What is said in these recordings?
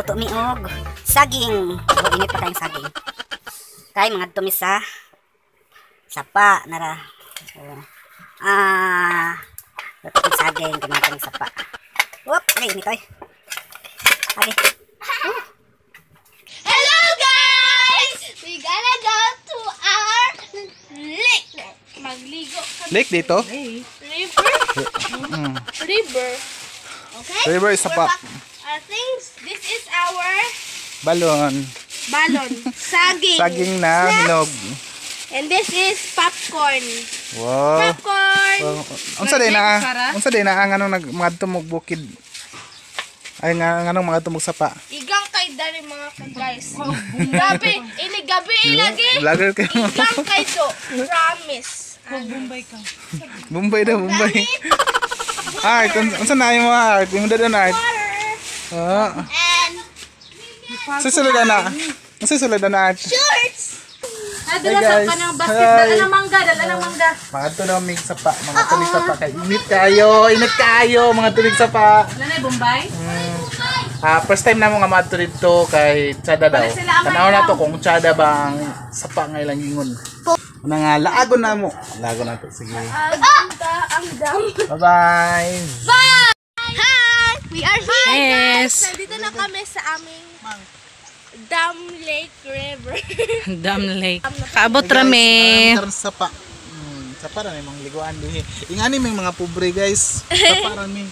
Magluto mi og saging. O, init pa tayong saging. Kay mangadto mi sa sapa nara. So, luto mi saging kay mga sapa. Whoop, ay init oy. Okay. Hello guys! We gonna go to our lake. Magligo kami. Lake dito? River. River. Okay? River is sapa. We're back. Our things. This is our Balon. Balon. Saging. Saging na hinog. And this is popcorn. Wow. Popcorn. Wow. Unsa day na? Unsa day na ang anong nag mga tumog bukid? Ay nga nganong mga tumog sapa. Igang kay dali mga ka guys. Gabi, ini gabi ilagi. Vlogger kayo. Igang kay do. Promise. Bombay ka. Bombay daw, Bombay. Art, unsa na imo art? Imo daw na art. Water. Ah. And Unsa sulod na? Unsa sulod na art? shorts. Ah, dala Hi, sa guys. ka ng basket. Hi. Dala ng mangga, dala ng mangga. Mga to mig sapa, mga tulig sapa kay init kayo, init kayo, mga tulig sapa. Wala na yung Bombay? Ah, first time na mo nga maadto dito kay Chada daw. Wala sila, amay Tanaw na daw. to kung Chada bang sapa nga ilang ingon. Una nga laagon na mo. Laagon na to. Sige. Ang dam. Bye-bye. Bye! Hi! We are here, Yes. guys! Nandito na kami sa aming Dam Lake River. Dam Lake. Kaabot rami. Karon sapa. Sapa ra mga liguan dinhi. Ingani may mga pobre guys. Sapa ra mi.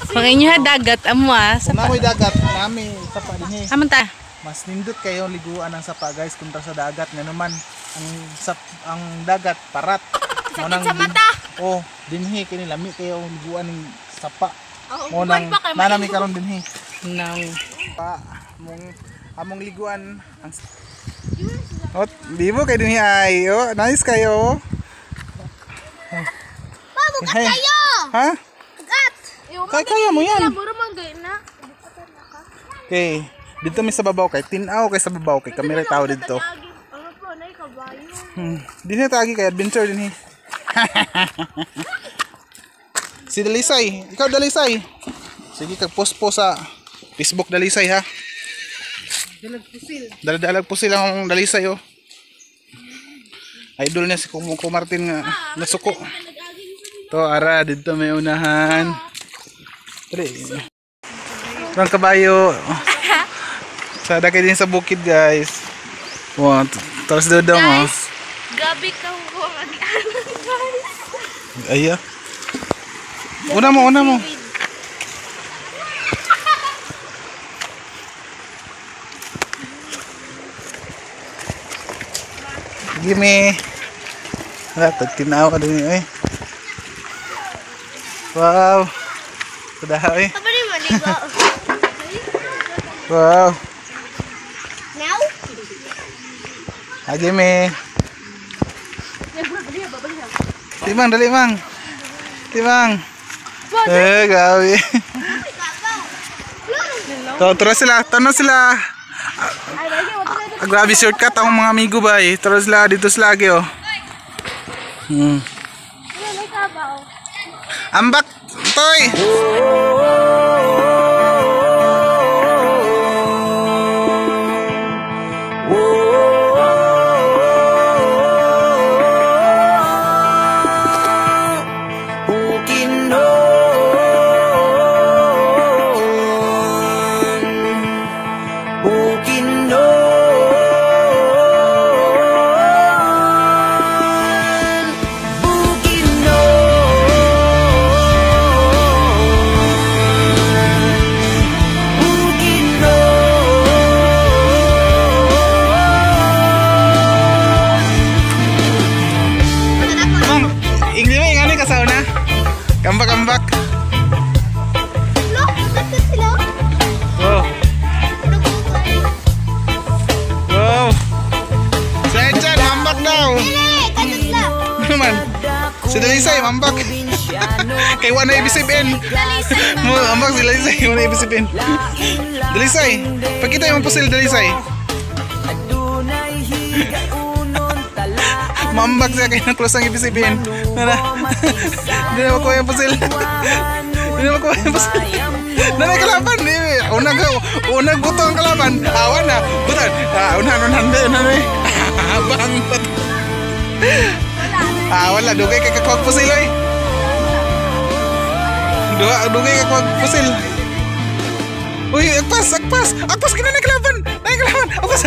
Pag inyo ha dagat, amo ah. Kung namoy dagat, nami sapa dinhi. Aman ta. Mas nindot kayo liguan ang sapa guys kontra sa dagat nga naman ang sap, ang dagat parat. Sakit sa mata. Oh, dinhi kini lami kayo liguan ning sapa. Oh, Mo nang pa kay nanami karon dinhi. No. Pa among among liguan ang. Oh, bibo kay dinhi ay. Oh, nice kayo. Bukat Hey. kayo! Ha? Bukat! Kaya kaya mo yan. Muro man gay na. Okay. Dito mi sa babaw kay tinaw kay sa babaw kay kamera tao dito. Ano po, nay kabayo. Dinhi tagi kay adventure dinhi. Si Dalisay, ikaw Dalisay. Sige kag post po sa Facebook Dalisay ha. Dalag pusil. Daladalag po sila ang Dalisay oh. Idol niya si Kumu Martin nga nasuko. To ara dito may unahan. Dali. Ang kabayo. Sada kayo din sa bukid guys. Wow, tapos dodong oh. Guys, gabi ka ko mag-anak guys. Ay ah. Una mo, una mo. Gimme. Wala, tagtinaw ka din eh. Wow. Sudah eh. Apa ni maligo? Wow. Now? Ah, gimme. Timang, dali mang. Timang. Eh, gabi. To, tara sila, tara sila. Ah, grabe shortcut ang mga amigo ba eh. Tara sila, dito sila lagi oh. Ambak, toy. Mang, ingli mo ingani ka sa una. Kambak kambak. Look, bukat sila. Oh. Wow. Si Echan, mambak daw. Ano man? Si Dalisay, mambak. Kay wala na ibig sabihin. Mo, ambak si Dalisay, wala ibig sabihin. Dalisay, pagkita yung pusil Dalisay. Mambak siya kay nang close ang ibig sabihin. Nana. Hindi na makuha yung pusil. Hindi na makuha yung pusil. Nanay kalaban. Di, Unag unag buto ang kalaban. Awa na. Butan. Ah, unahan, unahan, unahan, unahan. Bang. Ah, wala, dugay kay kakuhag pusil oy. Duha, dugay kay kakuhag pusil. Uy, agpas, agpas. Agpas kina na kalaban. Na kalaban. Agpas.